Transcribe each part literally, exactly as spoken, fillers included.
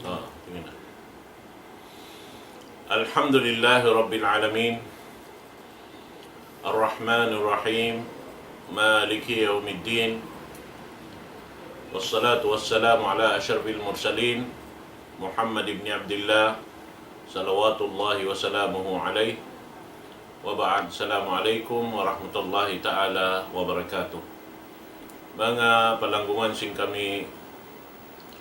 Ah, tingin na. الحمد لله رب العالمين. الرحمن الرحيم. مالك يوم الدين. والصلاة والسلام على أشرف المرسلين محمد بن عبد الله صلوات الله وسلامه عليه. وبعد، السلام عليكم ورحمة الله تعالى وبركاته. Manga palanggungan sin kami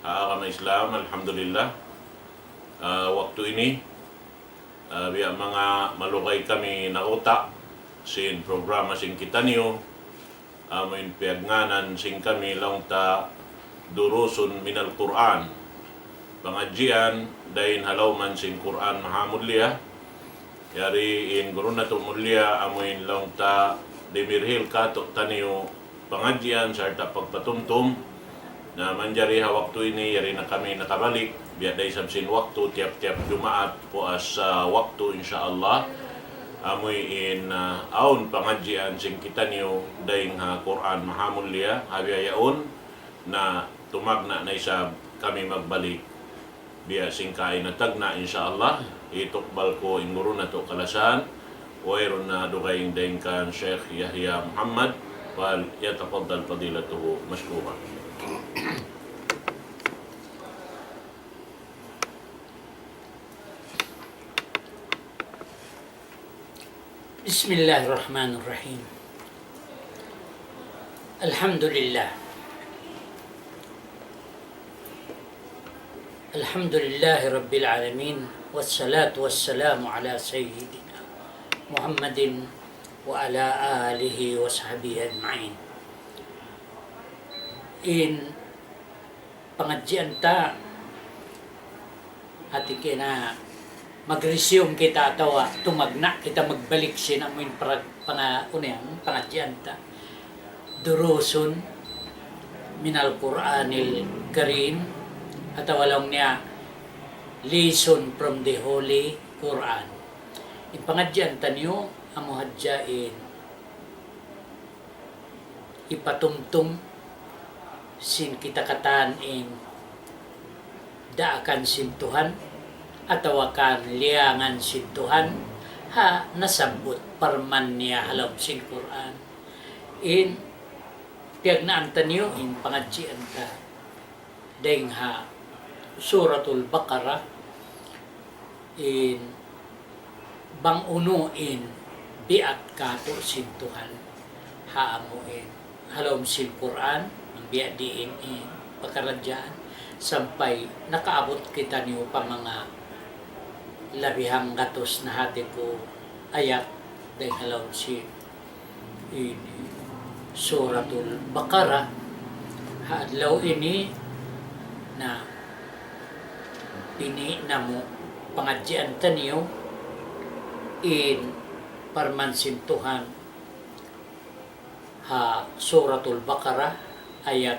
ha agama Islam, alhamdulillah. Ah, waktu ini, ah, biya' manga malugay kami nauta' sin programa sin kitaniyu, amu in piyagngānan sin kami laung ta دروس من القرآن. Pangadjian dayn ha lawm sin Qur'an Mahamulliya. Yari in guru natu' mulliya, amu in laung ta dimirhil kātu'niyu pangadjian sarta' pagpatumtum. Na manjari ha waktu ini, yari na kami nakabalik, biya' da isab sin waktu tiyap-tiyap Jumaat, puas, ah, waktu, insya Allah. Amu in, ah, awn pangadjian sin kitaniyu dayn ha Qur'an Mahamulliya, ha biya' yaun, na tumagna' na isab kami magbalik. Biya' sin kaina tagna', insya Allah, hitukbal ku in guru natu' kalasahan, wayruun na dugaing dayn kan Sheikh Yahya Muhammad, فليتفضل فضيلته مشكورا. بسم الله الرحمن الرحيم. الحمد لله. الحمد لله رب العالمين، والصلاة والسلام على سيدنا محمد وعلى آله وصحبه أجمعين. In pangadjian ta, hati kena mag-resume kita atawa tumagna' kita magbalik sin amu in parag-, panga-, unu yan, pangadjian ta. دروس من القرآن الكريم, atawa laung niya, lesson from the Holy Quran. In pangadjian taniyu, amu hadja in hipatumtum sin kita katan in daakan sin Tuhan, atawa kan liyangan sin Tuhan, ha nasabbut parman niya ha lawm sin Qur'an. In piyagnaan taniyu in pangadjian ta dayn ha Suratul Baqarah, in bang unu in biat kātu' sin Tuhan, ha amu in, ha lawm sin Qur'an, bang biya' diin in pakaradjaan, sampay nakaabut kitaniyu pa manga labi hanggatus na hati ku ayat dayn ha lawm sin ini Suratul Baqarah. Ha adlaw ini na pini' namu' pangadjian taniyu in parman sin Tuhan ha Suratul Baqarah, ayat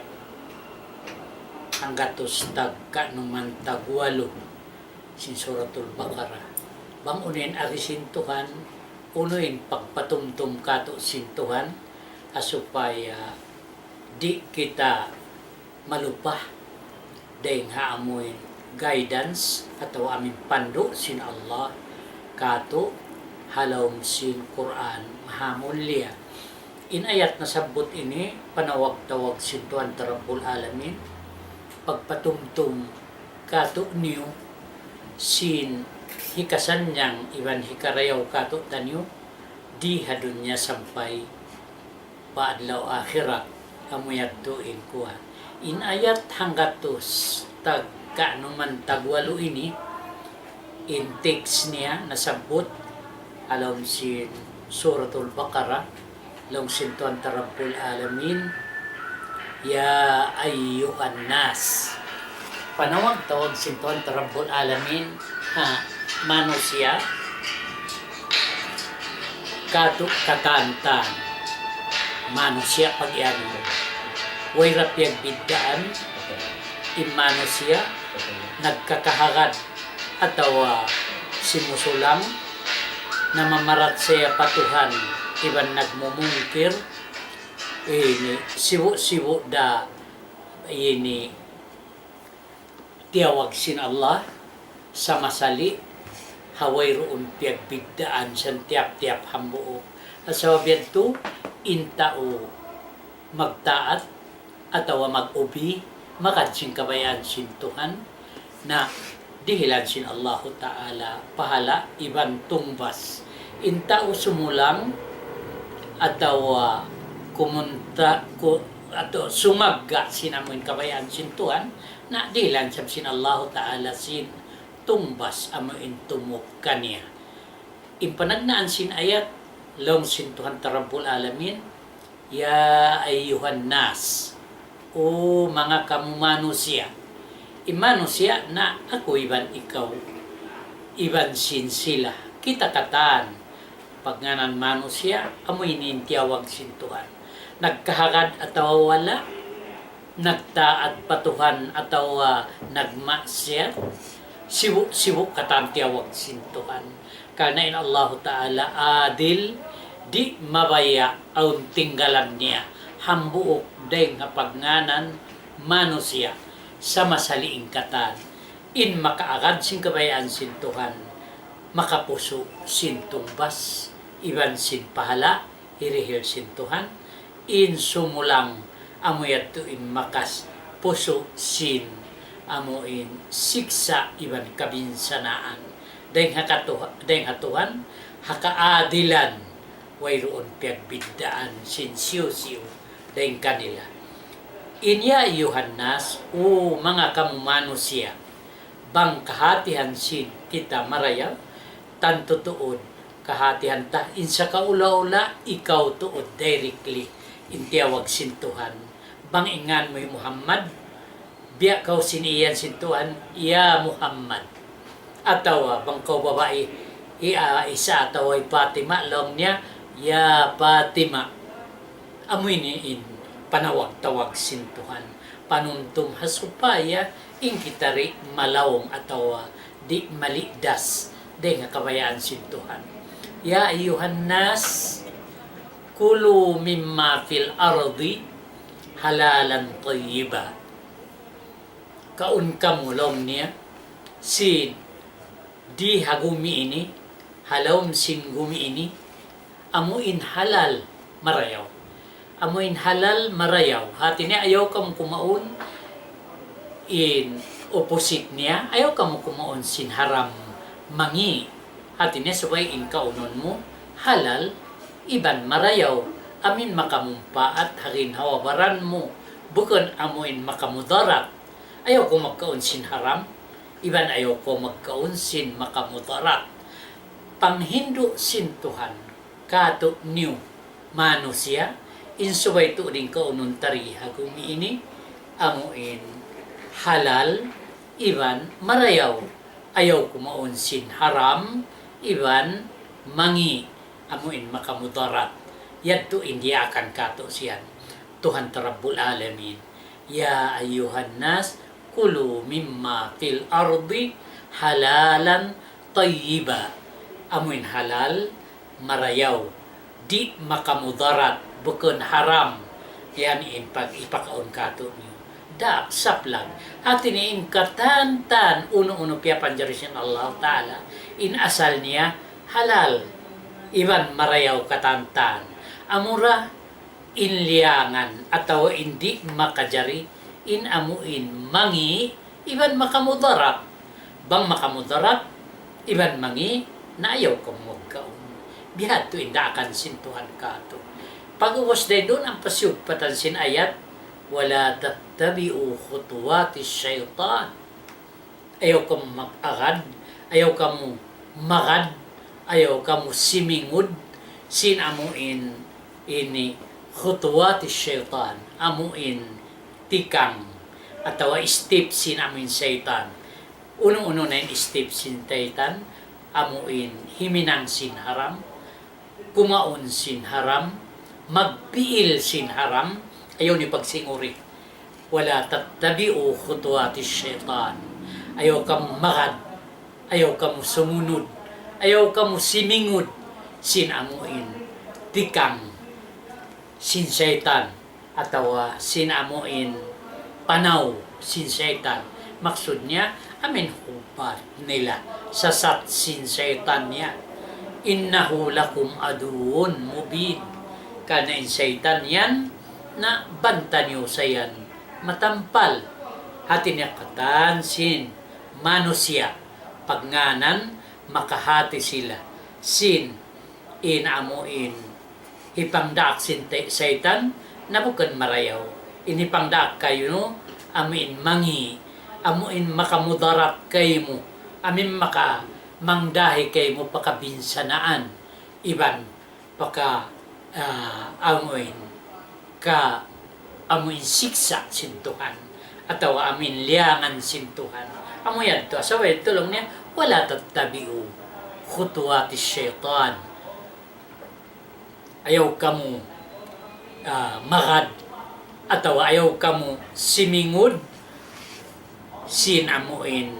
hanggatus tag kanuman tag walu sin Suratul Baqarah. Bang unu in agi sin Tuhan, unu in pagpatumtum kātu' sin Tuhan, ha supaya di' kita malupa dayn ha amuin guidance atawa amuin pandu' sin Allah kātu' ha lawm sin Qur'an Mahamulliya. In ayat nasabbut ini, panawag-tawag sin Tuhan ta Rabbul Alamin, pagpatumtum kātu'niyu sin hikasannyang iban hikarayaw kātu'niyu di ha dunya sampay pa adlaw akhirat, amu yadtu in kuwan. In ayat hanggatus tag kanuman tag walu ini, in text niya nasabbut ha lawm sin Suratul Baqarah, laung sin Tuhan ta Rabbul Alamin, يا أيها الناس. Panawag-tawag sin Tuhan ta Rabbul Alamin ha manusiya', kātu' katan-katan manusiya' pag-iyanun. Way ra piyagbiddaan in manusiya', nagkakahagad atawa simusulang, namamarachaya pa Tuhan iban nagmumungkir, ini sibu'-sibu' da ini tiyawag sin Allah, sama sali', ha wayruun piyagbiddaan sin tiyap-tiyap hambuuk. Sabab yadtu, in tau magtaat atawa mag-ubi, magad sin kabayaan sin Tuhan, na dihilan sin Allahu Ta'ala pahala' iban tungbas. In tau sumulang atawa kumunta, ku-, atawa sumagga' sin amuin kabayaan sin Tuhan, na dihilan isab sin Allahu Ta'ala sin tungbas amuin tumup kaniya. In panagnaan sin ayat, laung sin Tuhan ta Rabbul Alamin, "Ya ayyuhan nas, O manga kamu manusiya'." In manusiya' na aku iban ikaw, iban sin sila, kita katan. Pagngānan manusiya', amu ini in tiyawag sin Tuhan. Nagkahagad atawa wala', nagtaat pa Tuhan atawa nagmaksiyat, sibu'-sibu' katan tiyawag sin Tuhan. Karna' in Allahu Ta'ala adil, di' mabaya' awn tinggalan niya hambuuk dayng ha pagngānan manusiya', sama sali' in katan. In makaagad sin kabayaan sin Tuhan, makapusu' sin tungbas iban sin pahala', hirihil sin Tuhan. In sumulang, amu yadtu in makas pusu' sin amuin siksa' iban kabinsanaan. Dayng ha katuha-, dayng ha Tuhan, ha kaadilan, wayruun piyagbiddaan sin hisiyu-siyu dayng kanila. In ya ayyuhan nas, O manga kamu manusiya', bang kahatihan sin kita marayaw, tantu tuud kahatihan ta, in sakaula-ula ikaw tuud directly in tiyawag sin Tuhan. Bang in ngān mu hi Muhammad, biya' kaw sin iyan sin Tuhan, "Ya Muhammad." Atawa bang kaw babai, hi Aisha atawa hi Fatima, laung niya, "Ya Fatima." Amu ini in panawag-tawag sin Tuhan. Panumtum ha supaya in kita di' malaung atawa di' malidas dayng ha kabayaan sin Tuhan. "Ya ayyuhan nas, kulu mimma fil ardi halalan tayyiba." Kaun kamu, laung niya, sin di ha gumi ini, ha lawm sin gumi ini, amu in halal marayaw. Amu in halal marayaw. Hati niya ayaw kamu kumaun in opposite niya, ayaw kamu kumaun sin haram mangi'. Hati niya subay in kaunun mu halal iban marayaw, amuin makamumpaat ha ginhawa-baran mu, bukun amuin makamudarat. Ayaw kaw magkaun sin haram, iban ayaw kaw magkaun sin makamudarat. Panghindu' sin Tuhan kātu'niyu manusiya', in subay tuud in kaunun ta di ha gumi ini, amu in halal iban marayaw. Ayaw kumaun sin haram iban mangi', amu in makamudarat. Yadtu in diyaakan kātu' sin Tuhan ta Rabbul Alamin. "Ya ayyuhan nas, kulu mimma fil ardi halalan tayyiba." Amu in halal marayaw, di' makamudarat, bukun haram. Yan in pag-, ipakaun kātu'niyu. Daak saplag. Hati niya in katan-katan unu-unu piyapanjari sin Allah Ta'ala, in asal niya halal iban marayaw katan-katan. Amura in liyangan atawa in di' makajari, in amu in mangi' iban makamudarat. Bang makamudarat iban mangi', na ayaw kamu magkaun. Bihadtu in daakan sin Tuhan kātu'. Pag'ubus dayn duun ampa siyugpatan sin ayat, "Wa la tattabi'u khutuwati shaytan." Ayaw kamu mag-agad, ayaw kamu magad, ayaw kamu simingud sin amu in ini khutuwati shaytan, amu in tikang atawa step sin amu in saytan. Unu-unu na in step sin saytan, amu in himinang sin haram, kumaun sin haram, magpiil sin haram, ayaw niyu pagsinguri. "Wa la tattabi'u khutuwati shaytan." Ayaw kamu magad, ayaw kamu sumunud, ayaw kamu simingud sin amu in tikang sin saytan, atawa sin amu in panaw sin saytan. Maksud niya, amu in hubbat nila, sasat sin saytan yan. إنه لكم عدو مبين. Karna' in saytan yan, na banta niyu sa yan matampal. Hati niya katan sin manusiya', pagngānan, makahati sila sin in amu in hipangdaak sin te-, saytan, na bukun marayaw. In hipangdaak kaymu, amu in mangi', amu in makamudarat kaymu, amu in maka-, mangdahi kaymu pa kabinsanaan, iban paka, ah, amu in ka, amu in siksa' sin Tuhan, atawa amu in liyangan sin Tuhan. Amu yadtu, sabab yadtu laung niya, ولا تتبعوا خطوات الشيطان. Ayaw kamu, ah, magad, atawa ayaw kamu simingud sin amu in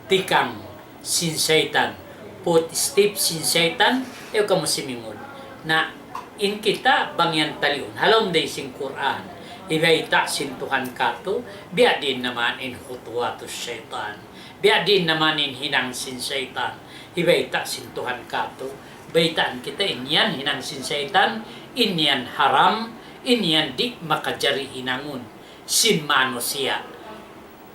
tikang sin saytan, footstep sin saytan, ayaw kamu simingud. Na in kita bang yan taliun, ha lawm dayn sin Qur'an, hibayta' sin Tuhan katu', biya' diin na man in خطوات الشيطان, biya' diin na man in hinang sin saytan, hibayta' sin Tuhan katu', baytaan kita in yan hinang sin saytan, in yan haram, in yan di' makajari hinangun sin manusiya'.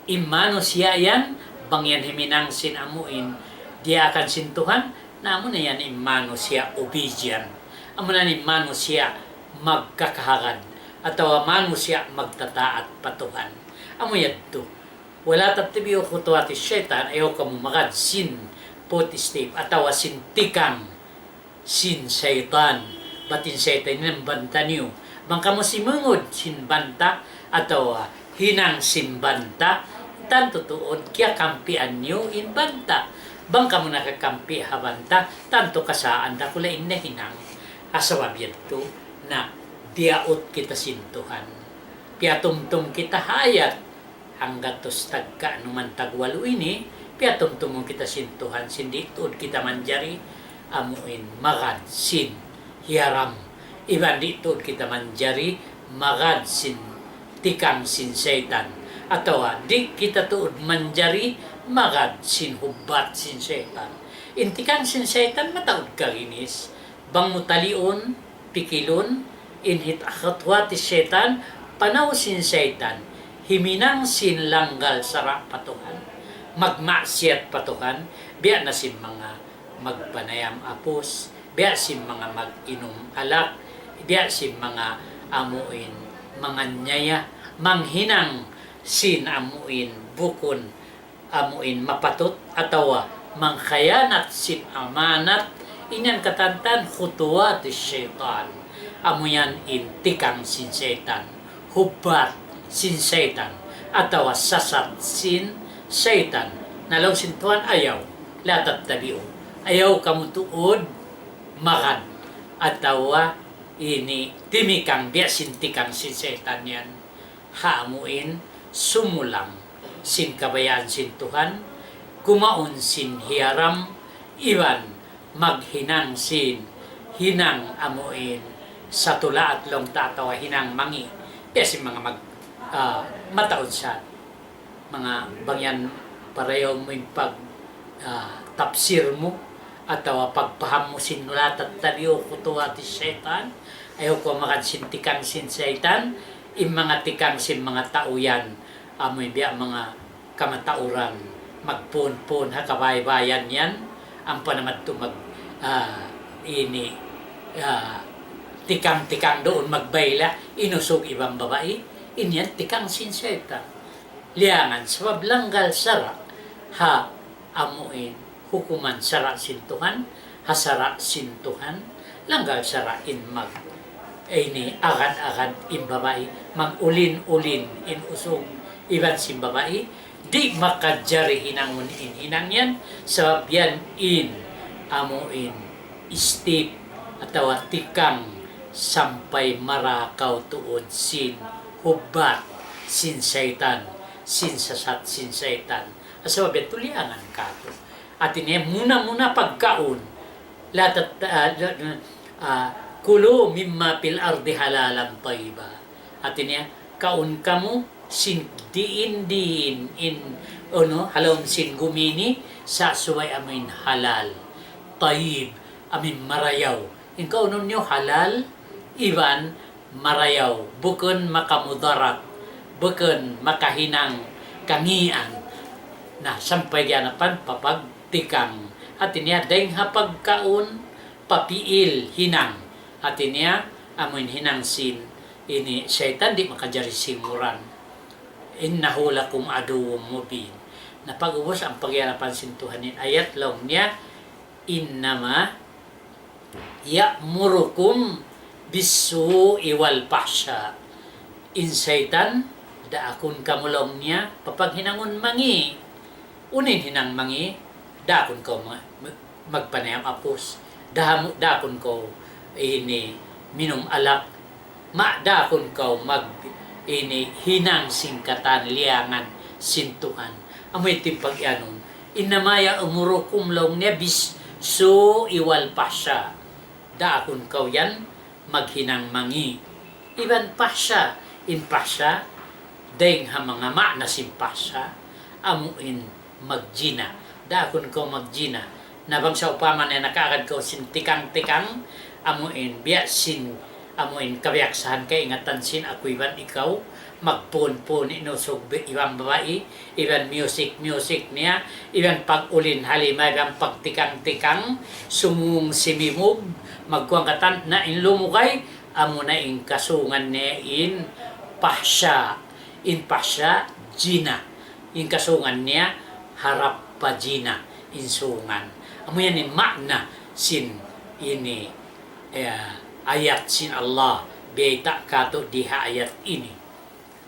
In manusiya' yan, bang yan himinang sin amu in diyaakan sin Tuhan, na amu na yan in manusiya' obedient. Amu na in manusiya' magkakahagad, atawa manusiya' magtataat pa Tuhan. Amu yadtu. ولا تتبعوا خطوات الشيطان, ayaw kamu magad sin footstep, atawa sin tikang sin saytan. Bat in saytan ini in banta niyu. Bang kamu simingud sin banta, atawa hinang sin banta, tantu tuud kiyakampian niyu in banta. Bang kamu nakakampi ha banta, tantu kasaan dakula' in nahinang. Sabab yadtu, na diyaut kita sin Tuhan. Piyatumtum kita ha ayat hanggatus tagka numan tagwalu ini, piyatumtumun kita sin Tuhan, sin di' tuud kita manjari, amu in magad sin hiyaram. Iban di' tuud kita manjari magad sin tikang sin saytan. Atawa di' kita tuud manjari magad sin hubbat sin saytan. In tikang sin saytan mataud kaginis. Bang mu taliun, pikilun, in hit-, خطوات الشيطان, panaw sin saytan, himinang sin langgal sara' pa Tuhan, magmaksiyat pa Tuhan, biya' na sin manga magpanayam apus, biya' sin manga mag-inum alak, biya' sin manga amu in manganyaya, manghinang sin amu in bukun amu in mapatut atawa mangkhiyanat sin amanat, in yan katantan خطوات الشيطان. Amu yan in tikang sin saytan, hubbat sin saytan, atawa sasat sin saytan. Na laung sin Tuhan ayaw, لا تتبعوا. Ayaw kamu tuud magad atawa ini timikang biya' sin tikang sin saytan yan. Ha amu in sumulang sin kabayaan sin Tuhan, kumaun sin hiyaram, iban maghinang sin hinang amu in satulaat laung ta atawa hinang mangi'. Biya' sin manga mag-, ah, mataud sa manga bang yan parayaw mu in pag, ah, tapsir mu, atawa pagpaham mu sin لا تتبعوا خطوات الشيطان, ayaw kamu magad sin tikang sin saytan, in manga tikang sin manga tau yan, amu in biya' manga kamatauran, magpuun-puun ha kabaybayan yan, ampa na madtu mag, ah, ini, ah, tikang-tikang duun magbayla, inusug iban babai, in yan tikang sin saytan. Liyangan, sabab langgal sara' ha amu in hukuman sara' sin Tuhan, ha sara' sin Tuhan, langgal sara' in mag, eh, ini agad-agad in babai, mag-ulin-ulin in usug iban sin babai, di' makajari hinangun in hinang yan, sabab yan in amu in step atawa tikang sampay marakaw tuud sin hubbat sin saytan, sin sasat sin saytan. Sabab yadtu liyangan katu'. Hati niya muna-muna pagkaun. La tat-, ah, la, ah, كلوا مما في الأرض حلالا طيبا. Hati niya, kaun kamu sin diin-diin in Unu, ha lawm sin gumi ini, sa' subay amuin halal, tayyib, amuin marayaw. In kaunun niyu halal, iban marayaw, bukun makamudarat, bukun makahinang kangian. Na, sampay giyanapan papagtikang. Hati niya, dayng ha pagkaun, papiil hinang. Hati niya, amuin hinang sin ini saytan di' makajari singuran. إنه لكم عدو مبين. Na pag'ubus ampa giyanapan sin Tuhan in ayat laung niya, إنما يأمركم بالسوء والفحشاء. In saytan, daakun kamu laung niya, papaghinangun mangi'. Unu in hinang mangi', daakun kaw ma-, ma-, magpanayam apus. Damu-, daakun kaw ini minum alak. Ma-, daakun kaw mag-, ini hinang sin katan liyangan sin Tuhan. Amu yadtu in pag-iyanun. إنما يأمركم laung niya بالسوء والفحشاء. Daakun kaw yan maghinang mangi'. Iban fahsya, in fahsya, dayng ha manga maana sin fahsya, amu in magjina. Daakun kaw magjina. Na bang sawpama niya nakaagad kaw sin tikang-tikang, amu in biya' sin, amu in kabiyaksahan kaingatan sin aku iban ikaw, magpun-pun in usug bi-, iban babai, iban music-music niya, iban pag-ulin ha lima, iban pagtikang-tikang, sumung simimug, magkuwang katan, na in lumugay, amuna in kasungan niya in fahsya, in fahsya, jina. In kasungan niya, harap pa jina, in sungan. Amu yan in maana sin ini, eh, ayat sin Allah, biyayta' katu' di ha ayat ini.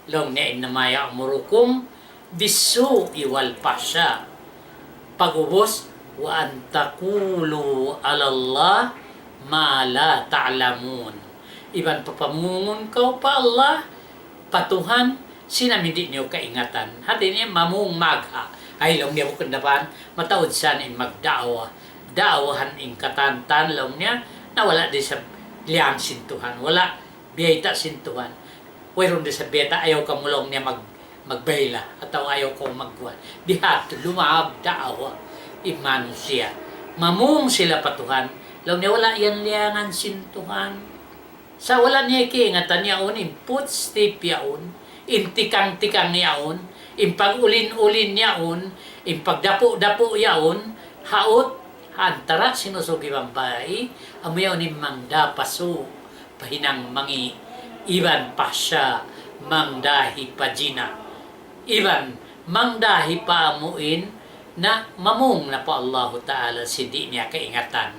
Laung niya, إنما يأمركم بالسوء والفحشاء. Pag'ubus, وأن تقولوا على الله ما لا تعلمون. Iban papamungun kaw pa Allah, pa Tuhan, sin amu in di' niyu kaingatan. Hati niya mamung magha. Ay, laung niya bukun dapan, mataud sa in magda'wa. Da'wahan in katan-katan, laung niya, na wala' da isab liyang sin Tuhan. Wala' biyayta' sin Tuhan. Wayruun da isab biyayta', ayaw kamu laung niya mag-, magbayla, atawa ayaw kaw magkuwan. Bihadtu, lumawag da'wa in manusiya'. Mamung sila pa Tuhan, laung niya wala' yan liyangan sin Tuhan. Sa' wala' niya kaingatan yaun, in footstep yaun, in tikang-tikang yaun, in pag-ulin-ulin yaun, in pagdapu'-dapu' yaun, haut, ha antara' sin usug iban babai, amu yaun in mangdā pa su', pa hinang mangi', iban fahsya, mangdahi pa jina, iban mangdahi pa amu in, na mamung na pa Allahu Ta'ala sin di' niya kaingatan.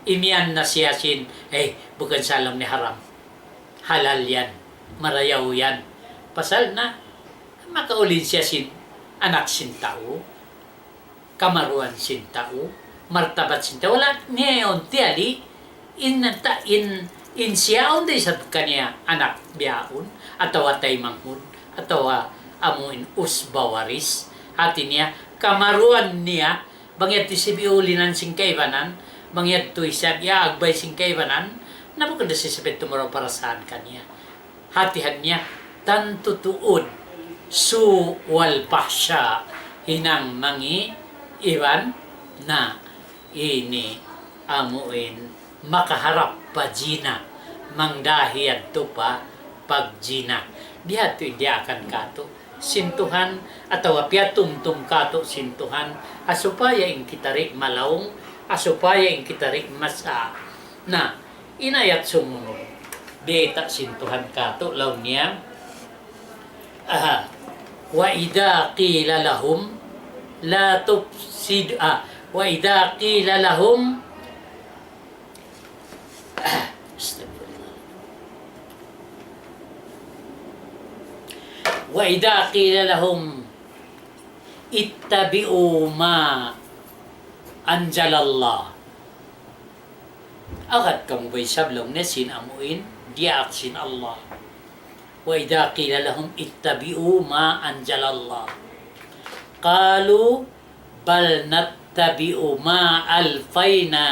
Imiyan na siya sin, eh, bukun sa laung niya haram. Halal yan. Marayaw yan. Pasal na, makaulin siya sin anak sin tau, kamaruan sin tau, martabat sin tau. Wala' niya yaun tiyali, in ta-, in, in siya yaun da isab kaniya anak bihaun, atawa taymanghud, atawa amu in usba waris. Hati niya, kamaruan niya, bang yadtu isab iyulinan sin kaibanan, bang yadtu isab iyaagbay sin kaibanan, na bukun da isab yadtu marayaw parasahan kaniya. Hatihan niya, tantu tuud, su' wal fahsya, hinang mangi' iban na ini amu in makaharap pa jina, mangdahi yadtu pa pagjina. Bihadtu in diyaakan katu' sin Tuhan, atawa piyatumtum katu' sin Tuhan, ha supaya in kita di' malaung, ha supaya in kita di' masa. Na, in ayat sumunud, biyayta' sin Tuhan katu' laung niya, aha, وإذا قيل لهم لا تفسد-, ah, وإذا قيل لهم وإذا قيل لهم اتبعوا ما أنزل الله. Agad kamu ba isab laung niya sin amu in diyaak sin Allah. وإذا قيل لهم اتبعوا ما أنزل الله قالوا بل نتبع ما ألفينا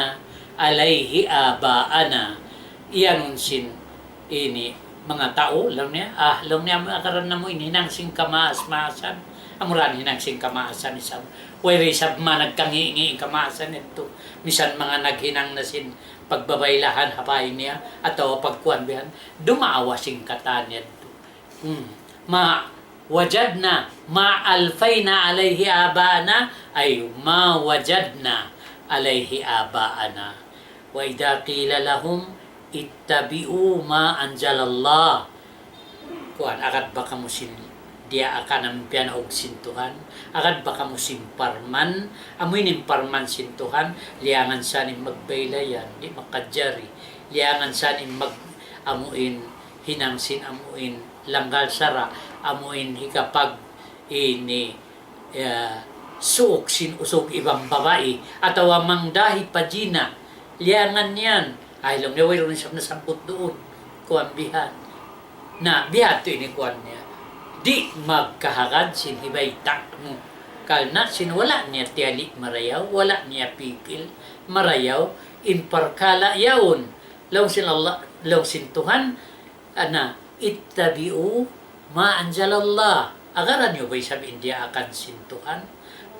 عليه آباءنا. Iyanun sin ini manga tau, laung niya, ah, laung niya, amu in karan namu' in hinang sin kamaas-maasan. Amura in hinang sin kamaasan isab. Way da isab managkangi'-ngi' in kamaasan yadtu. Misan manga naghinang na sin pagbabaylahan ha bay niya, atawa pagkuan bihan, dumaawa sin katan yadtu. Hmm. ما وجدنا ما ألفينا عليه آباءنا، أي ما وجدنا عليه آباءنا. وإذا قيل لهم اتبعوا ما أنزل الله. Kuan, agad ba kamu sin diyaakan amu in piyanaug sin Tuhan? Agad ba kamu sin parman? Amu ini in parman sin Tuhan, liyangan sa in magbayla yan, di' makajari. Liyangan sa in mag-, amu in hinang sin amu in langgal sara', amu in hikapag ini, ya, suuk sin usug iban babai, atawa mangdahi pa jina, liyangan yan. Ay, laung niya, wayruun isab nasabbut duun. Kuan bihan. Na, bihan tu ini kuan niya. Di' magkahagad sin hibayta' mu. Karna' sin wala' niya tiyali' marayaw, wala' niya pikil marayaw, in parkala' yaun. Laung sin Allah, laung sin Tuhan, ana, اتبعوا ما أنزل الله. Agaran niyu ba isab in diyaakan sin Tuhan?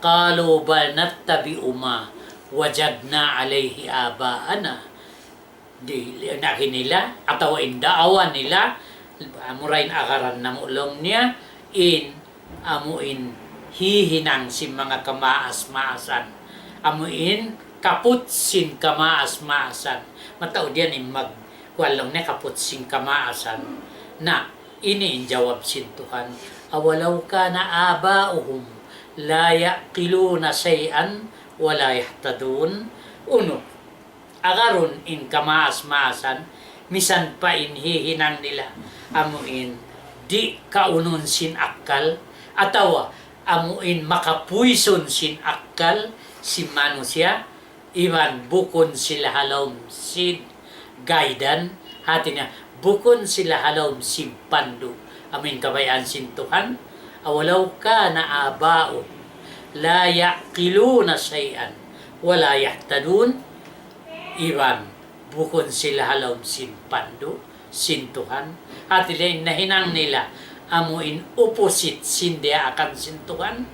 قالوا بل نتبع ما وجدنا عليه آباءنا. Di', in agi nila, atawa in daawa nila, amura in agaran namu' laung niya, in amu in hihinang sin manga kamaas-maasan. Amu in kaput sin kamaas-maasan. Mataud yan in mag-, kuan laung niya kaput sin kamaasan. Na, ini in jawab sin Tuhan, أولو كان آباؤهم لا يعقلون شيئا ولا يهتدون. Unu, agarun in kamaas-maasan, misan pa in hihinang nila, amu in di' kaunun sin akkal, atawa amu in makapuysun sin akkal sin manusiya', iban bukun sila ha lawm sin guidan, hati niya, bukun sila ha lawm sin pandu'. Amu in kabayaan sin Tuhan, أولو كان آباؤهم لا يعقلون شيئا ولا يهتدون. Iban bukun sila ha lawm sin pandu' sin Tuhan. Hati niya in nahinang nila, amu in opposite sin diyaakan sin Tuhan.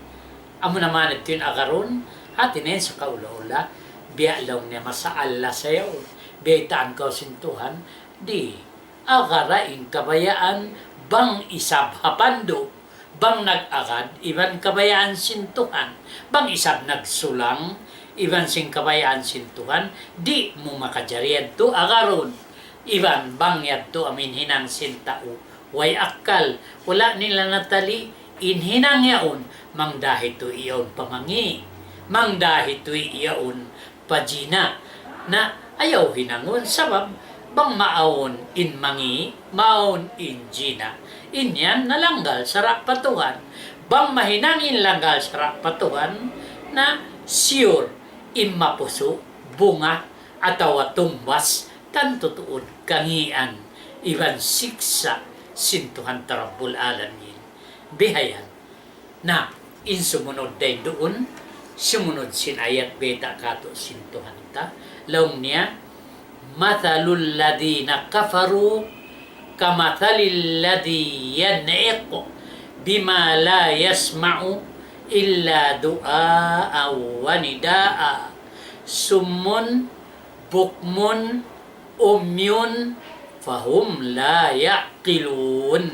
Amu na man yadtu in agarun, hati niya in sakaula-ula, biya' laung niya masa Allah sayaw, biyaytaan kaw sin Tuhan, di', agara in kabayaan, bang isab ha pandu', bang nag-agad, iban kabayaan sin Tuhan, bang isab nagsulang, iban sin kabayaan sin Tuhan, di' mu makajari yadtu agarun. Iban bang yadtu amu in hinang sin tau way akkal, wala' nila natali' in hinang yaun, mangdahi tuud yaun pa mangi', mangdahi tuud yaun pa jina. Na, ayaw hinangun, sabab bang maawn in mangi', maawn in jina, in yan nalanggal sara' pa Tuhan. Bang mahinang in langgal sara' pa Tuhan, na sure in mapusu', bunga, atawa tumbas, tantu tuud kangian iban siksa' sin Tuhan ta Rabbul Alamin. Bihayan. Na, in sumunud dayn duun, sumunud sin ayat bayta' kātu' sin Tuhan ta, laung niya, مثل الذين كفروا كمثل الذي ينعق بما لا يسمع إلا دعاء ونداء صم بكم عمي فهم لا يعقلون.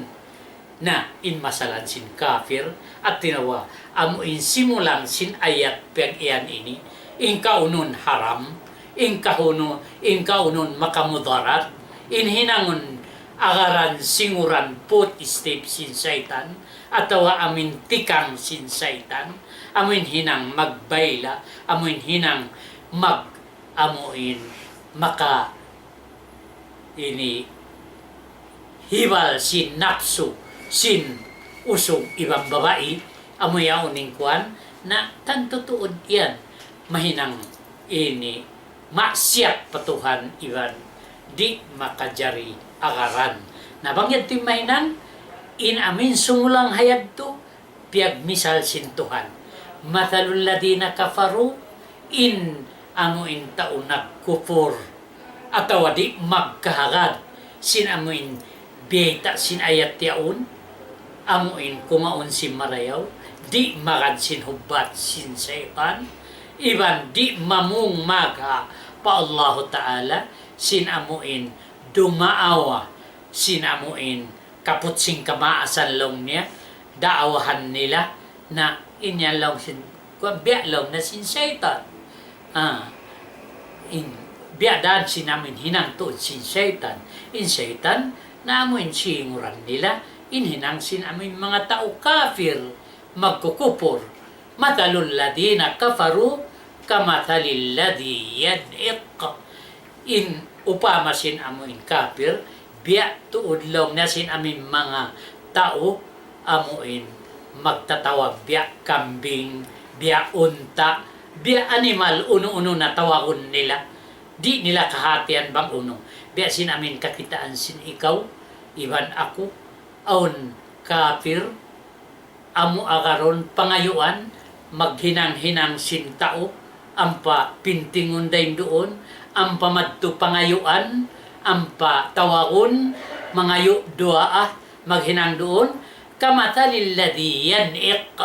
Na, in masalan sin kafir, hati niya, amu in simulang sin ayat piyag-iyan ini, in kaunun haram, in kahunu-, in kaunun makamudarat, in hinangun agaran singuran footstep sin saytan, atawa amu in tikang sin saytan, amu in hinang magbayla, amu in hinang mag-, amu in maka ini hibal sin napsu, sin usug iban babai, amu yaun in kuan, na tantu tuud yan mahinang ini maksiyat pa Tuhan iban di' makajari agaran. Na bang yadtu in mahinang, in amu in sumulang ha yadtu, piyagmisal sin Tuhan. مثل الذين كفروا, in amu in tau nagkupur, atawa di' magkahagad sin amu in biyayta' sin ayat yaun, amu in kumaun sin marayaw, di' magad sin hubbat sin saytan, iban di' mamung magha pa Allahu Ta'ala, sin amuin dumaawa, sin amuin kaput sin kamaasan laung niya, daawahan nila, na in yan laung sin, kuwan, biya' laung na sin saytan. Ah, in, biya' dan sin amuin hinang tuud sin saytan. In saytan, na amuin singuran nila, in hinang sin amuin manga tau kafir, magkukupur. مثل الذين كفروا كمثل الذي ينعق. In upama sin amuin kafir, biya' tuud laung na sin amuin manga tau, amuin magtatawag biya' kambing, biya' unta', biya' animal, unu-unu na tawagun nila. Di' nila kahatihan bang unu. Biya' sin amuin kakitaan sin ikaw, iban aku, awn kafir, amu agarun pangayuan, maghinang-hinang sin tau, ampa pintingun dayn duun, ampa madtu pangayuan, ampa tawagun, mangayu' duwaa, maghinang duun, كمثل الذي ينعق.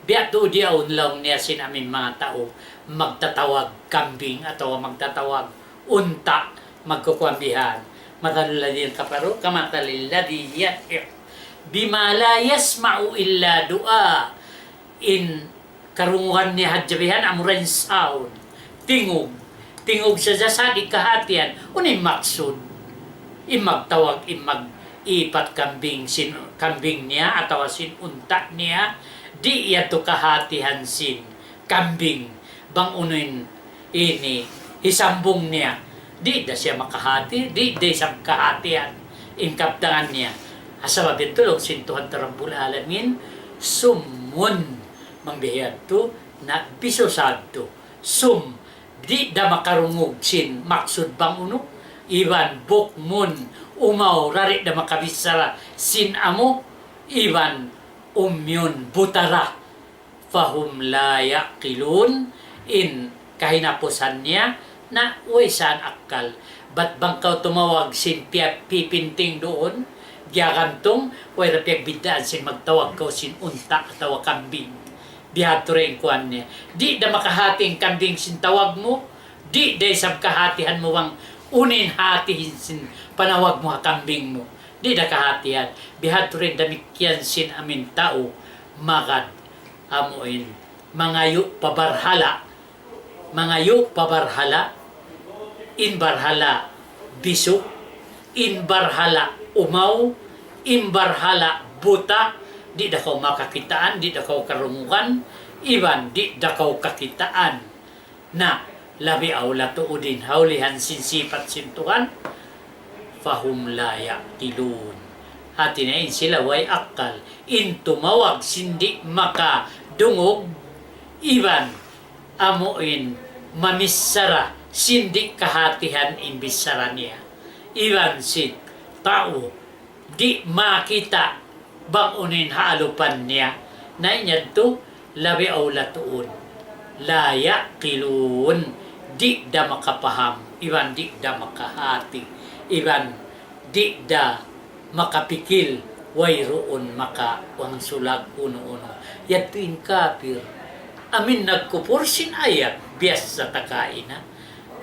Biya' tuud yaun laung niya sin amuin manga tau, magtatawag kambing atawa magtatawag unta', magkukuan bihan. مثل الذين كفروا كمثل الذي ينعق بما لا يسمع إلا دعاء. In karungugan niya hadja bihan amura in sound. Tingug. Tingug sadja sa' di' kahatihan. Unu in maksud? In magtawag, in mag-ipat kambing sin, kambing niya atawa sin unta' niya, di' yadtu kahatihan sin kambing. Bang unu in ini, hisambung niya. Di' da siya makahati, di' da isab kahatihan in kabtangan niya. Sabab yadtu laung sin Tuhan ta Rabbul Alamin, summun, bang biya' yadtu, na bisu sadtu. Sum, di' da makarungug sin maksud bang unu, iban bukmun, umaw, da di' da makabichara sin amu, iban umyun, buta da. فهم لا يعقلون, in kahinapusan niya, na way saan akkal. Bat bang kaw tumawag sin piya-, pipinting duun, giyagantung, way da piyagbiddaan sin magtawag kaw sin unta' atawa kambing. Bihadtu ra in kuwan niya. Di' da makahati in kambing sin tawag mu, di' da isab kahatihan mu bang unu in hati sin panawag mu ha kambing mu. Di' da kahatihan. Bihadtu ra in damikkiyan sin amuin tau magad amuin mangayu' pa barhala', mangayu' pa barhala', in barhala' bisu', in barhala' umaw, in barhala' buta', di' da kaw makakitaan, di' da kaw karungugan, iban di' da kaw kakitaan. Na, labi awla tuud in ha ulihan sin sipat sin Tuhan, فهم لا يعقلون. Hati niya in sila way akkal, in tumawag sin di' makadungug, iban amuin mamichara sin di' kahatihan in bichara niya. Iban sin tau di' makita' bang unu in ha alupan niya. Na in yadtu, labi awla tuud. لا يعقلون, di' da makapaham, iban di' da makahati, iban di' da makapikil, wayruun makawangsulag unu-unu. Yadtu in kafir. Amuin nagkupur sin ayat, biyasa ta kaina.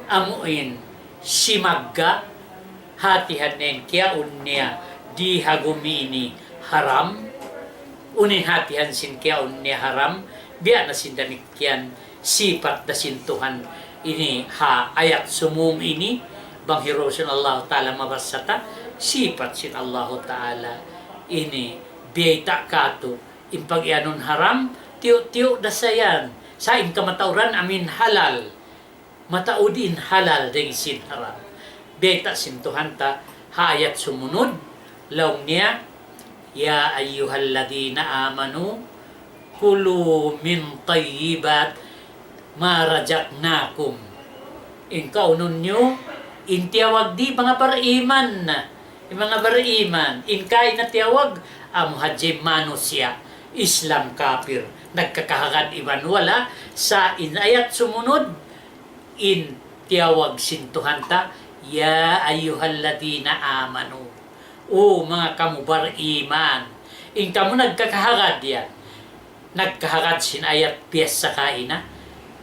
Amuin simagga', hatihan niya in kiyaun niya di ha gumi ini haram. Unu in hatihan sin kiyaun niya haram, biya' na sin damikkiyan sipat da sin Tuhan ini ha ayat sumūng ini, bang hirusun Allahu Ta'ala mabassa ta, sipat sin Allahu Ta'ala ini biyayta' katu', in pagiyanun haram, tiyu'-tiyu' da sa yan, sa' in kamatauran amuin halal. Mataud in halal dayn sin haram. Bayta' sin Tuhan ta ha ayat sumunud, laung niya, يا أيها الذين آمنوا كلوا من طيبات ما رزقناكم. In kaunun niyu, in tiyawag di manga bariman. In manga bariman, in kaina tiyawag, amu hadja in manusiya', Islam, kapir, nagkakahagad iban wala', sa' in ayat sumunud, in tiyawag sin Tuhan ta, يا أيها الذين آمنوا. O manga kamu bariman, in kamu nagkakahagad yan. nagkahagad sin ayat piyasa kaina,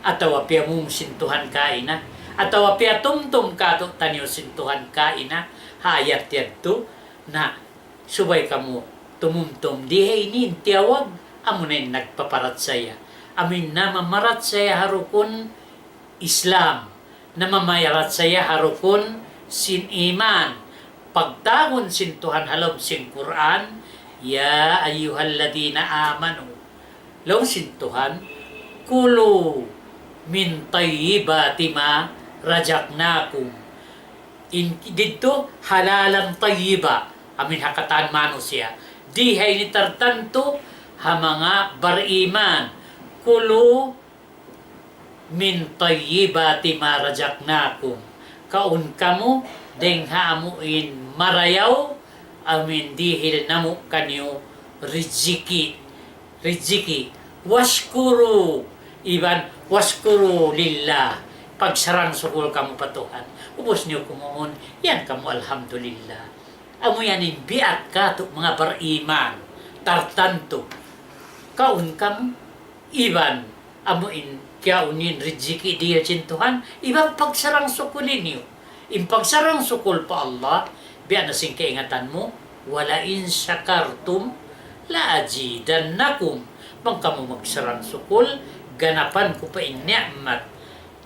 atawa piyamung sin Tuhan kaina, atawa piyatumtum kātu'niyu sin Tuhan kaina, ha ayat yadtu, na subay kamu tumumtum. Di ha ini in tiyawag, amuna in nagpaparachaya. Amu in namamarachaya ha rukun Islam, namamarachaya ha rukun sin iman. Pagtawagun sin Tuhan ha lawm sin Qur'an, يا أيها الذين آمنوا. Laung sin Tuhan, كلوا من طيبات ما رزقناكم. In didtu حلالا طيبا. Amu in ha katan manusiya'. Di ha ini tartantu ha manga bariman. كلوا من طيبات ما رزقناكم. Kaun kamu dayng ha amu in marayaw, amu in dihil namu' kaniyu rijiki'. Rijiki'. واشكروا, iban واشكروا لله. Pagsarang-sukul kamu pa Tuhan. Ubus niyu kumuun, yan kamu alhamdulillah. Amu yan in biya' katu' manga bariman tartantu. Kaun kamu, iban amu in kiyaun in rijiki' dihil sin Tuhan, iban pagsarang-sukul niyu. In pagsarang-sukul pa Allah, biya' na sin kaingatan mu, ولئن شكرتم لأزيدنكم. Bang kamu magsarang-sukul, ganapan ku pa in ni'mat.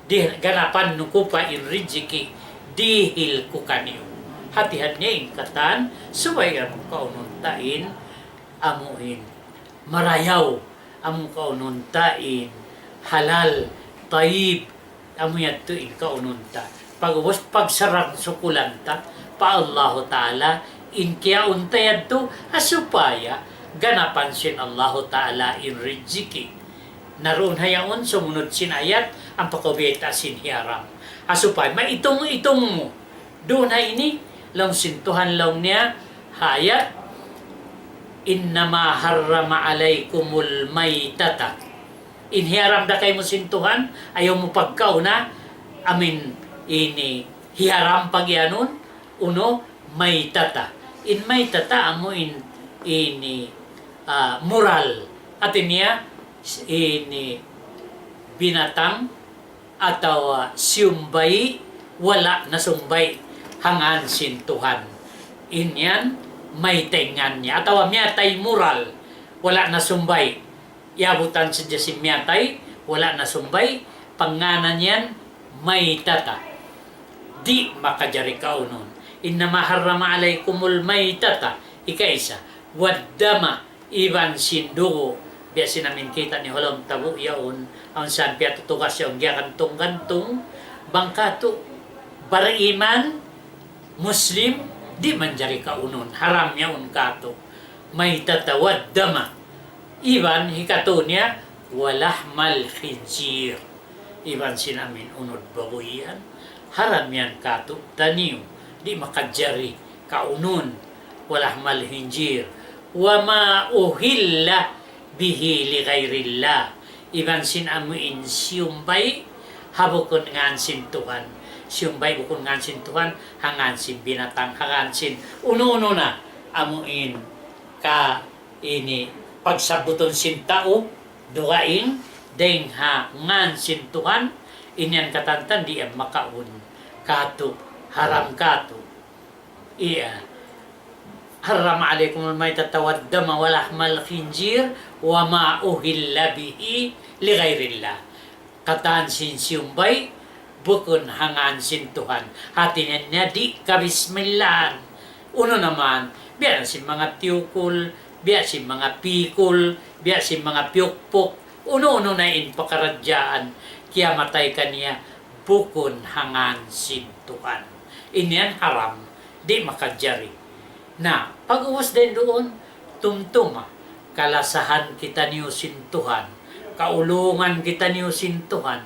Di, ganapan ku pa in rijiki' dihil ku kaniyu. Hatihan niya in katan, subay amu kaunun ta in, amu in marayaw, amu kaunun ta in halal, tayyib, amu yadtu in kaunun ta. Pag-, pagsarang-sukulan ta pa Allahu Ta'ala, in kiyaun ta yadtu, ha supaya ganapan sin Allahu Ta'ala in rijiki'. Na duun ha yaun, sumunud sin ayat, ampa kaw biyayta' sin hiyaram. Ha supaya, maitung-itung mu. Duun ha ini, laung sin Tuhan laung niya, ha ayat, إنما حرم عليكم الميتة. In hiyaram da kaymu sin Tuhan, ayaw mu pagkauna, amu in ini hiyaram pagiyanun, unu, maytata. In maytata amu in ini, ah, mural. Hati niya, ini binatang atawa siyumbay, wala' nasumbay ha ngān sin Tuhan. In yan, maytay ngān niya. Atawa miyatay mural, wala' nasumbay. Iyabutan sadja sin miyatay, wala' nasumbay, pangngānan yan maytata. Di' makajari kaunun. إنما حرم عليكم الميتة. Ikaisa. والدم, iban sin dugu'. Biya' sin amu in kita' niyu ha lawm tabu' yaun, awn san piyatutugas yaun, giyagantung-gantung, bang katu' bariman, Muslim, di' manjari kaunun, haram yaun katu'. ميتة والدم. Iban hikatu niya, ولحم الخنزير. Iban sin amu in unud babuy yan, haram yan katu'taniyu, di' makajari kaunun. ولحم الخنزير وما أهل به لغير الله. Iban sin amu in siyumbay ha bukun ngān sin Tuhan. Siyumbay bukun ngān sin Tuhan, ha ngān sin binatang, ha ngān sin unu-unu na. Amu in ka ini pagsabbutun sin tau dugaing dayng ha ngān sin Tuhan, in yan katantan di' yan makaun katu', haram katu'. Iya. حرم عليكم الميتة والدم ولحم الخنزير وما أهل به لغير الله. Katan sin siyumbay, bukun ha ngān sin Tuhan. Hati niya di' kabismillahan. Unu na man, biya' na sin manga tiyukul, biya' sin manga pikul, biya' sin manga piyukpuk, unu-unu na in pakaradjaan, kiyamatay kaniya, bukun ha ngān sin Tuhan. In yan haram, di' makajari. Na, pag-ubus dayn duun, tumtuma, kalasahan kitaniyu sin Tuhan, kaulungan kitaniyu sin Tuhan,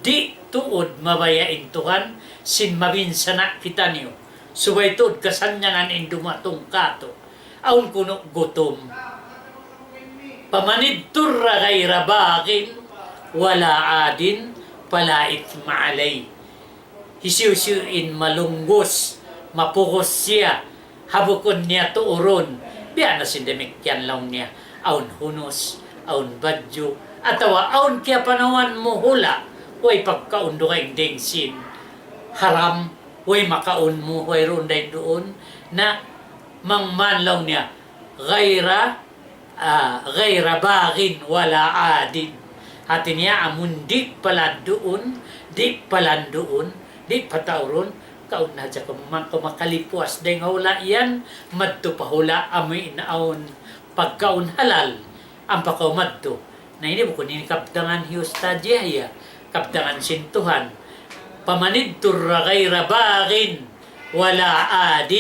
di' tuud mabaya' in Tuhan sin mabinsana' kitaniyu, subay tuud kasannyangan in dumatung kātu'. Awn kunu' gutum. فمن اضطر غير باغ ولا عاد فلا إثم عليه. Hisiyu-siyu in malunggus, mapugus siya, ha bukun niya tuurun, biya' na sin damikkiyan laung niya, awn hunus, awn badju', atawa awn kiyapanawan mu hula', way pagkaun dugaing dayng sin haram, way makaun mu, wayruun dayn duun, na bang man laung niya, غير, ah, غير باغ ولا عاد. Hati niya, amun di' palanduun, di' palanduun, di' pataurun, kaun na hadja kamu, bang kaw makalipuas dayng ha hula' yan, madtu pa hula' amu in awn pagkaun halal, ampa kaw madtu. Na ini bukun ini kabtangan hi Ustadz Yahya, kabtangan sin Tuhan. فمن اضطر غير باغ ولا عاد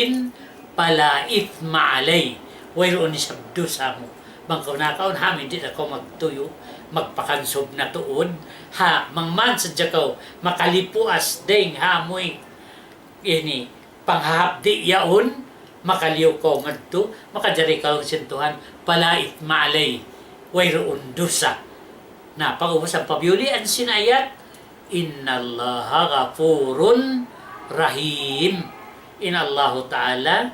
فلا إثم عليه. Wayruun isab dusa mu. Bang kaw nakaun ha amu in di' na kaw magtuyu', magpakansub na tuud. Ha, bang man sadja kaw makalipuas dayng ha amu in ini, panghahapdi' yaun, makaliyu kaw madtu, makajari kaw sin Tuhan, فلا إثم عليه, wayruun dusa. Na, pag-ubus ampa biyulian sin ayat, إن الله غفور رحيم. In Allahu Ta'ala,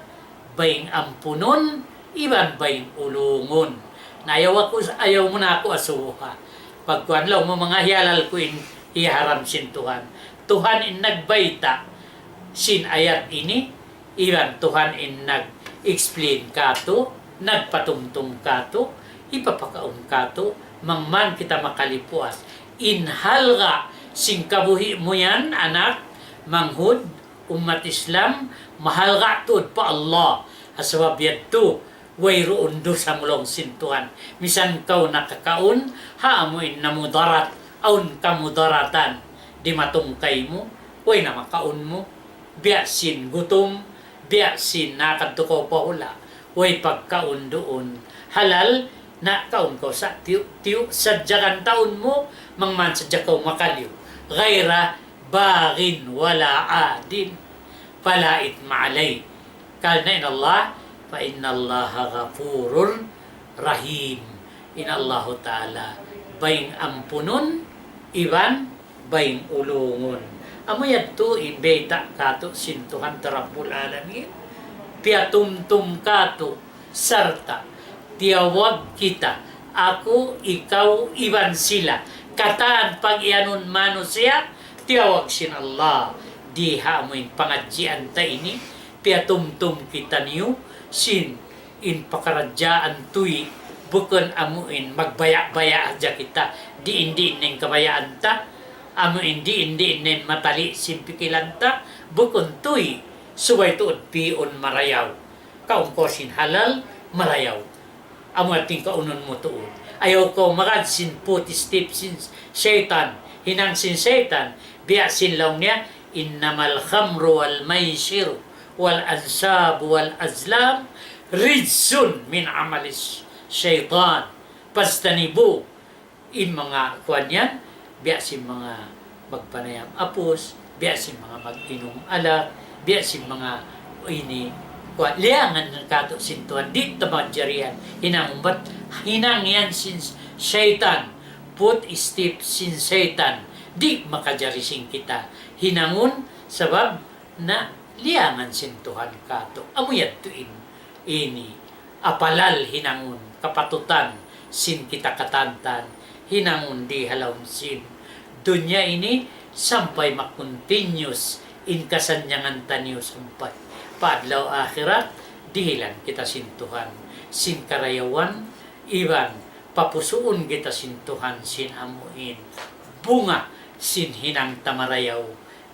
bayng ampunun, iban bayng ulungun. Na ayaw aku, ayaw mu na aku asubuha. Pagkuan laung mu manga hiyalal ku in hiyaharam sin Tuhan. Tuhan in nagbayta' sin ayat ini, iban Tuhan in nag-explain katu', nagpatumtum katu', hipapakaun katu', bang man kita makalipuas. In halga' sin kabuhi' mu yan, anak, manghud, ummat Islam, mahalga' tuud pa Allah. Ha sabab yadtu, wayruun dusa mu laung sin Tuhan. Misan kaw nakakaun, ha amu in namudarat, awn kamudaratan, dimatung kaymu, way na makaun mu, biya' sin gutum, biya' sin nakadtu kaw pa hula', way pagkaun duun, halal, na kaun kaw sa tiyu'-tiyu' sadja kan taun mu, bang man sadja kaw makaliyu. غير باغ ولا عاد فلا إثم عليه. Karna' in Allah, فإن الله غفور رحيم. In Allahu Ta'ala, bayng ampunun, iban bayng ulungun. Amu yadtu in bayta' katu' sin Tuhan ta Rabbul Alamin. Piyatumtum katu', sarta' tiyawag kita, aku, ikaw, iban sila. Katan pag-iyanun manusiya', tiyawag sin Allah. Di ha amu in pangadjian ta ini, piyatumtum kitaniyu sin in pakaradjaan tuy, bukun amu in magbaya'-baya' hadja kita, diin-diin in kabayaan ta, amu in diin-diin in matali' sin pikilan ta, bukun tuy, subay tuud pi'un marayaw. Kaun kaw sin halal, marayaw. Amu in kaunun mu tuud. Ayaw kaw magad sin footstep sin saytan, hinang sin saytan, biya' sin laung niya, إنما الخمر والميسر والأنصاب والأزلام رجس من عمل الشيطان فاجتنبوه. In manga kuwan yan, biya' sin manga magpanayam apus, biya' sin manga mag-inum alak, biya' sin manga ini, kuwan, liyangan katu' sin Tuhan, di' ta manjari yan. Hinang umbat, hinang yan sin saytan, footstep sin saytan, di' makajari sin kita hinangun, sabab na liyangan sin Tuhan katu'. Amu yadtu in ini, apalal hinangun, kapatutan sin kita katantan, hinangun di ha lawm sin dunya ini sampay ma-continuous in kasannyangan taniyu sampay pa adlaw akhirat, dihilan kita sin Tuhan sin karayawan, iban papusuun kita sin Tuhan sin amu in bunga sin hinang ta marayaw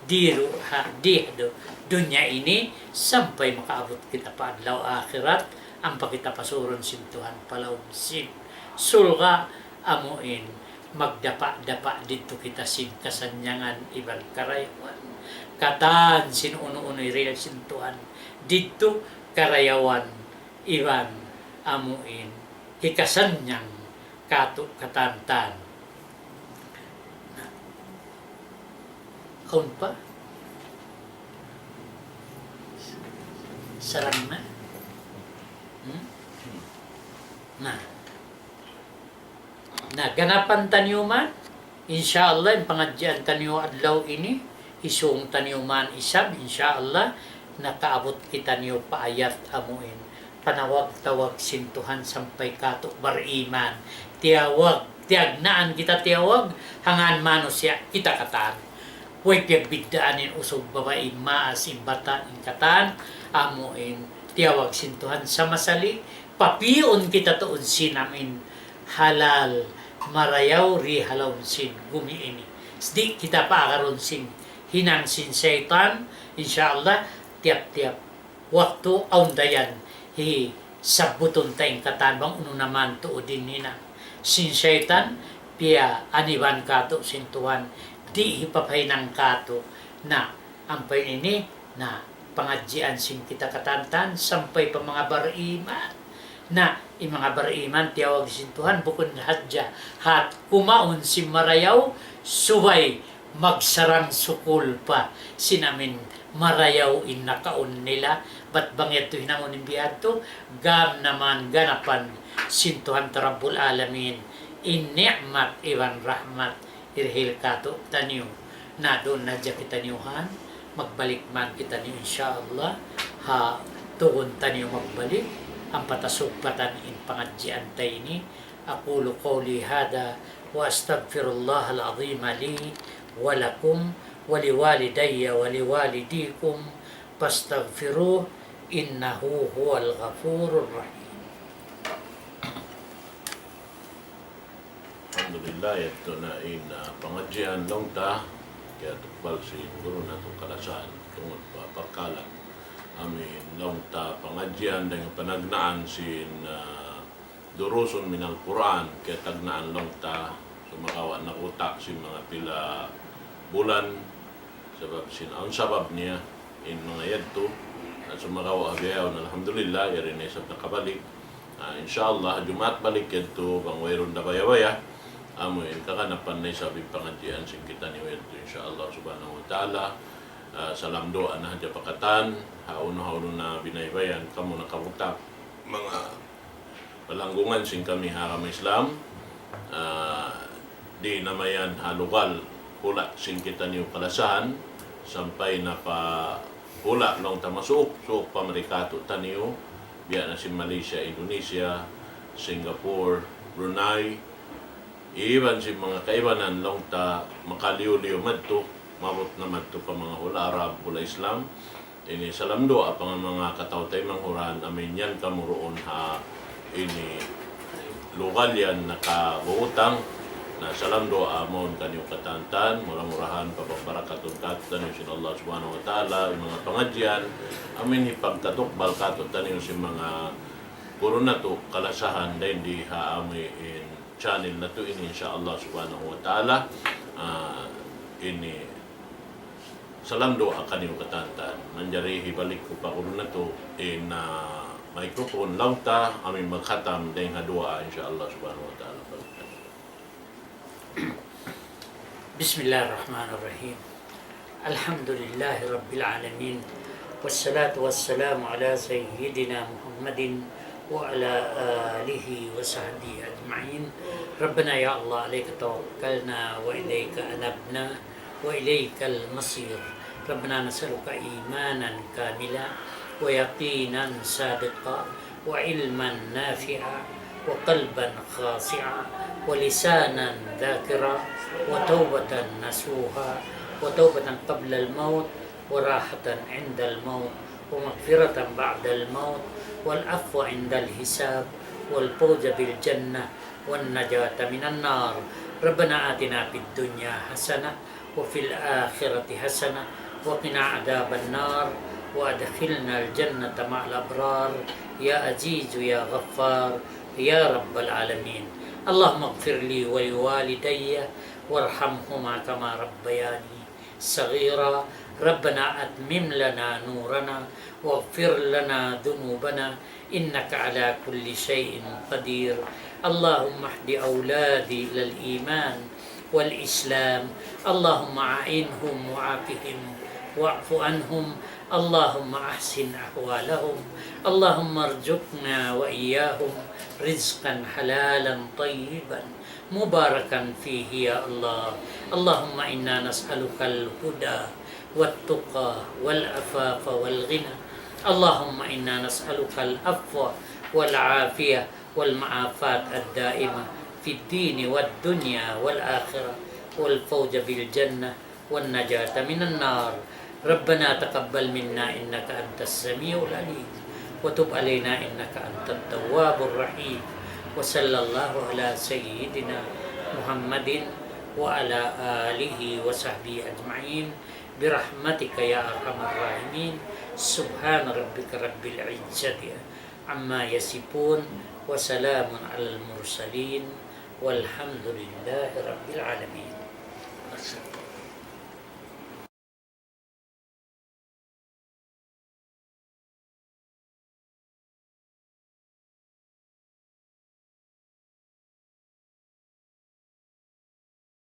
di ru-, ha, di du-, dunya ini sampay makaabut kita pa adlaw akhirat, ampa kita pasurun sin Tuhan pa lawm sin surga', amu in magdapa'-dapa' didtu kita sin kasannyangan iban karayawan. Katan sin unu-unu hirihil sin Tuhan didtu, karayawan iban amu in hikasannyang katu' katantan. Awn pa? Sarang na? Hmm? Na. Na, ganapan taniyu man, insya Allah, in pangadjian taniyu adlaw ini, isung taniyu man isab, insya Allah, nakaabut kitaniyu pa ayat amu in. Panawag-tawag sin Tuhan sampay kātu' bariman. Tiyawag, tiyagnaan kita tiyawag, hangkan manusiya' kita katan. Way piyagbiddaan in usug babai, maas in bata' in katan, amu in tiyawag sin Tuhan samasali, papiun kita tuud sin amu in halal, marayaw, di' ha lawm sin gumi ini. Di' kita paagarun sin hinang sin saytan, insya Allah, tiyap-tiyap waktu awn da yan hisabbutun ta in katan bang unu na man tuud in hinang sin saytan, piyaaniban kātu' sin Tuhan, di' hipapahinang kātu'. Na, ampa ini, na, pangadjian sin kita katantan, sampay pa manga bariman. Na, in manga bariman, tiyawag sin Tuhan, bukun hadja hat kumaun sin marayaw, subay magsarang-sukul pa sin amu in marayaw in nakaun nila, bat bang yadtu hinangun in bihadtu, gam naman ganapan sin Tuhan ta Rabbul Alamin, in ni'mat iban rahmat, hirihil kātu'niyu. Na duun na hadja kitaniyu han, magbalik man kitaniyu insya Allah, ha tugun taniyu magbalik, ampa ta sugpatan in pangadjian ta ini, أقول قولي هذا وأستغفر الله العظيم لي ولكم ولوالدي ولوالديكم فاستغفروه إنه هو الغفور الرحيم. Alhamdulillah, yadtu na in, ah, pangadjian laung ta, kiyatukbal sin guru natu' kalasahan, tungud pa parkala'. Amu in laung ta pangadjian dayn ha panagnaan sin, ah, دروس من القرآن, kiyatagnaan laung ta, sumagawa' nakuta' sin manga pila bulan, sabab sin, awn sabab niya, in manga yadtu, na sumagawa' ha bihaun, alhamdulillah, yari na isab nakabalik. Ah, insya Allah, Jumaat balik yadtu, bang wayruun da baya-baya, amu in kaganapan na isab in pangadjian sin kitaniyu yadtu, insya Allah subhanahu wa ta'ala. Ah, salam duwaa na hadja pa katan, hawnu-hawnu na binaybayan, kamu nakakuta', manga palanggungan sin kami ha agama Islam, ah, di' na mayan ha lugal hula' sin kitaniyu kalasahan, sampay na pa hula' laung ta masuuk, suuk pa mari kātu'niyu, biya' na sin Malaysia, Indonesia, Singapore, Brunei, iban sin manga kaibanan laung ta makaliyu-liyu madtu, maabut na madtu pa manga hula' Arab, hula' Islam. Ini salam duwaa pa manga kataw-taymanghuran, amu in yan kamu duun ha ini lugal yan nakabuutang. Na salam duwaa mawn kaniyu katantan, mura-murahan pagbarakatun kātu'niyu sin Allah subhanahu wa ta'ala, in manga pangadjian, amu in hipagkatukbal kātu'niyu sin manga guru natu' kalasahan dayn di ha amu in channel natu' ini, insya Allah subhanahu wa ta'ala. Ah, ini salam duwaa kaniyu katantan. Manjari hibalik ku pa guru natu' in, ah, microphone laung ta, amu in magkhatam dayn ha duwaa, insya Allah subhanahu wa ta'ala. بسم الله الرحمن الرحيم. الحمد لله رب العالمين، والصلاة والسلام على سيدنا محمد وعلى آله وصحبه أجمعين. ربنا يا الله عليك توكلنا وإليك أنبنا وإليك المصير. ربنا نسألك إيمانا كاملا ويقينا صادقا وعلما نافعا وقلبا خاشعا ولسانا ذاكرا وتوبة نصوحا وتوبة قبل الموت وراحة عند الموت ومغفرة بعد الموت والعفو عند الحساب والفوز بالجنة والنجاة من النار. ربنا آتنا في الدنيا حسنة وفي الآخرة حسنة وقنا عذاب النار وأدخلنا الجنة مع الأبرار يا عزيز يا غفار يا رب العالمين. اللهم اغفر لي ولوالدي وارحمهما كما ربياني صغيرا. ربنا أتمم لنا نورنا واغفر لنا ذنوبنا إنك على كل شيء قدير. اللهم اهد أولادي إلى الإيمان والإسلام. اللهم أعنهم وعافهم واعف عنهم. اللهم أحسن أحوالهم. اللهم ارزقنا وإياهم رزقا حلالا طيبا مباركا فيه يا الله. اللهم إنا نسألك الهدى والتقى والعفاف والغنى. اللهم إنا نسألك العفو والعافية والمعافاة الدائمة في الدين والدنيا والآخرة والفوز بالجنة والنجاة من النار. ربنا تقبل منا إنك أنت السميع العليم وتب علينا إنك أنت التواب الرحيم. وصلى الله على سيدنا محمد وعلى آله وصحبه أجمعين برحمتك يا أرحم الراحمين. سبحان ربك رب العزة عما يصفون وسلام على المرسلين والحمد لله رب العالمين.